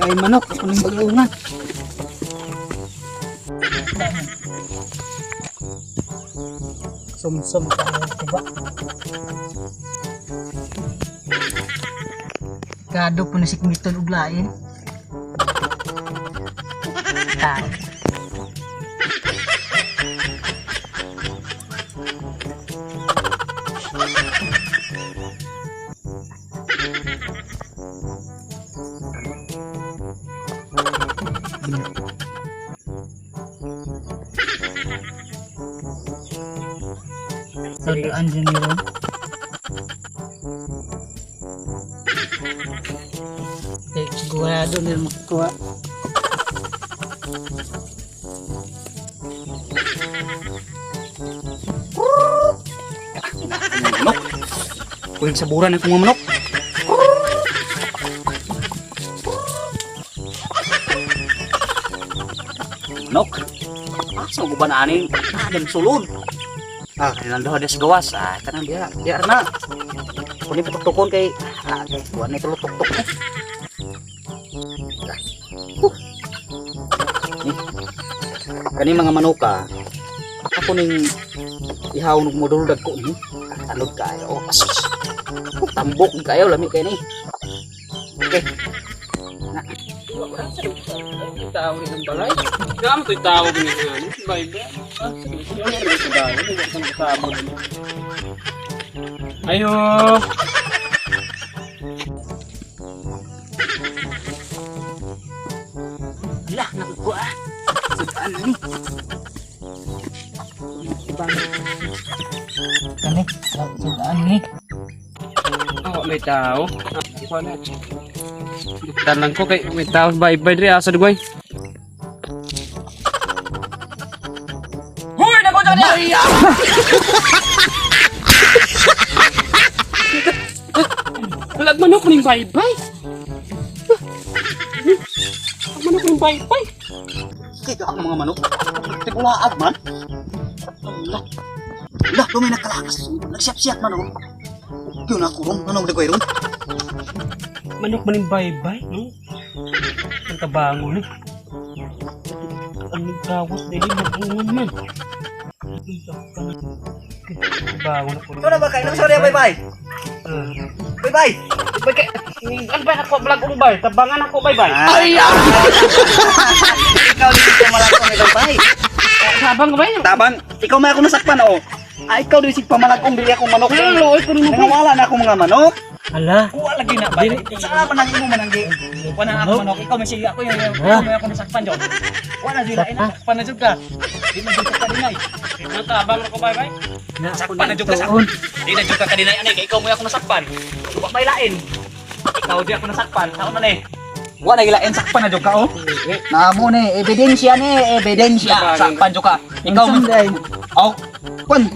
Ay manok, ako ning bagungan. Sumsum ka diba? Kado po na si Kumiton uglain. Tao. Suduan dyan ni Ron. Kay sigurado nila makuha. Manok. Kuling saburan ang mga manok. Manok. Asa ko ba na aning? Ah, sulod. Ah, kanilang duha des gawas. Ah, kanang diha, diha na. Kunin patuktukon kay ah, kay kuan ni tuktok eh. Huh. Ni. Kani mga manuka. Ako ning ihaw ng modul dagko ni. Tanod kayo. Oh, asus. Oh, tambok kayo lami kay ni. Okay. Tao rin ang balay. Kaya mo to'y tao ganyan nga. Bye bye. Ah, sige. Ayo. Lah, nakuha. Sudan ni. Kani, suduan ni. Oh, may tao. Ah, na. Buktan lang ko kay may tao. Bye bye dre asa dugay. Hoy, nako dyan! Lag manok ning bye bye. Lag manok ning bye bye. Kaya ang mga manok. Tigulaag man. Lah. Lah, lumay nakalakas. Nagsiap-siap man oh. Yun ako ron. Anong dagway ron? Manok man ning bye bye, no? Ang tabango ni. Ang nagkawat dili magungon man. Tabango na po. Ikaw na ba kayo? Sorry, bye-bye. Bye-bye. Ano ba ako vlog ung bay? Tabangan ako bye bye. Ay! Ikaw dito ko malakong ikaw, bye. Tabang ka ba yun? Tabang, ikaw may ako nasakpan oh. Ay, ikaw din si pamalagong dili akong manok. Hello, oy, puno mo. Nangawala na akong mga manok. Hala, Kuha lagi na ba? Sa man ang imo man ang gi. Kuha na ako manok. Ikaw may sige ako yung ikaw may ako nasakpan jud. Kuha na sila nasakpan na jud ka. Di na jud ka kaninay. Tabang ako bye bye. na ako Sakpan na jud ka sa. tuon. Di na jud ka kaninay ani kay ikaw may ako nasakpan. Wa may lain. Ikaw di ako nasakpan. Sao man eh. Wa na gilain sakpan na jud ka oh. Namo ni ebidensya ni ebidensya sakpan jud ka. Ikaw Unsa man day? Oh, kwan.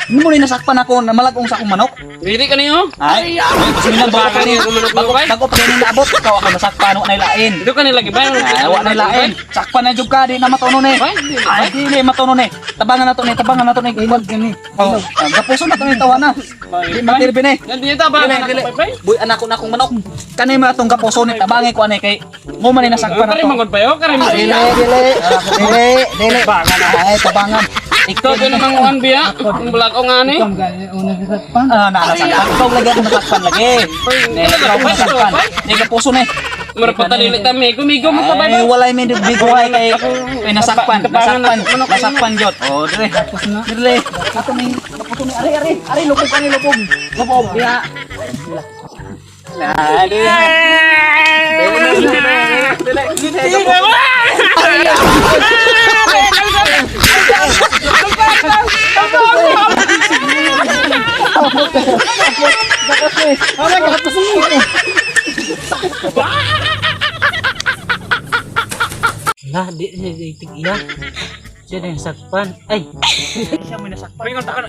Hindi mo ni nasakpan ako na malagong sa akong manok. Dili ka niyo. Ay, bismillah bago pa ni bago bago pa ni naabot ikaw ako nasakpan wa na lain. Dito ka nila gibay. Ay, wa na lain. Sakpan na jud ka di na matuno ni. Ay, di ni matuno ni. Tabangan na to ni, tabangan na to ni. Ilog gani. Oh, gapuso na to ni tawa na. Di matirbi ni. Nandito tabangan Dili, ako dili. bye bye. Buy anak ko na akong manok. Kanay mo atong gapuso ni tabangi ko ani kay mo man ni nasakpan na Kari to. mangod bayo, kari mangod. Dili, dili. Dili, dili. Ay, tabangan. Ikaw din naman uan biya. Ang vlog ko nga ni. Ikaw gani una nasakpan. Ah, na nasakpan. Ikaw lagi ako nasakpan lagi. Ne, ikaw ako nasakpan. Ni gapuso ni. Marapatalilit ta migo migo mo pa bye Ay, bye. walay may biguhay kay kay nasakpan, nasakpan, nasakpan jud. Oh, dire. Dire. Ato may kapuso ni ari ari, ari lupog kani lupog. Lupog diha. La, dire. Dire, dire, dire, dire. Hala, di siya itig iya. Siya na yung sakpan. Ay, Siya mo nasakpan. Ringon ta ka na.